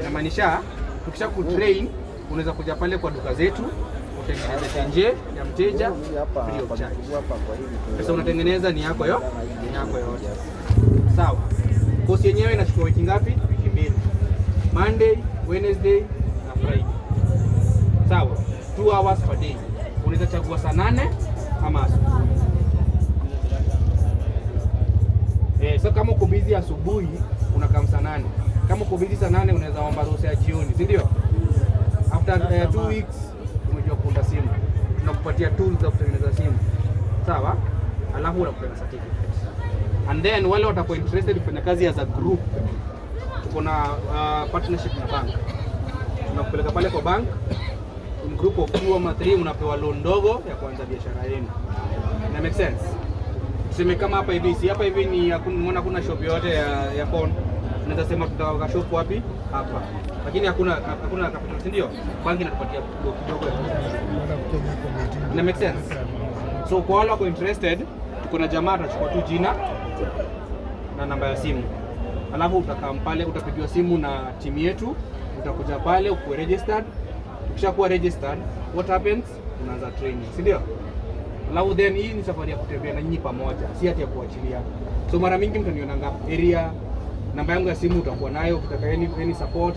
Inamaanisha tukisha kutrain unaweza kuja pale kwa duka zetu utengeneze tenje ya mteja free of charge. Pesa unatengeneza ni yako yo, ni yako yote. Sawa. Course yenyewe inachukua wiki ngapi? Wiki 2. Monday, Wednesday na Friday. Sawa. 2 hours per day. Unaweza chagua saa 8 ama asubuhi. So kama uko busy asubuhi unakaa saa 8. Kama uko busy saa 8 unaweza omba ruhusa ya jioni, si ndio? After 2 weeks umejua kuunda simu. Tunakupatia tools za kutengeneza simu. Sawa? Alafu unakupea certificate. And then wale watakuwa interested kufanya kazi as a group, tuko na partnership na bank. Tunakupeleka pale kwa bank in group of two ama three, unapewa loan ndogo ya kuanza biashara yenu. Ina make sense? Tuseme kama hapa hivi, si hapa hivi ni hakuna, kuna shop yoyote ya phone. Unaweza sema tutaweka shop wapi? Hapa. Lakini hakuna capital, si ndio? Bank inatupatia kidogo kidogo ya. Ina make sense? So kwa wale wako interested, tuko na jamaa atachukua tu jina na namba ya simu, alafu utakaa pale, utapigiwa simu na timu yetu, utakuja pale ukuwe registered. Ukishakuwa registered, what happens? Unaanza training, si ndio? Alafu then hii ni safari ya kutembea na nyinyi pamoja, si ati ya kuachilia. So mara mingi mtanionanga area, namba yangu ya simu utakuwa nayo ukitaka any support.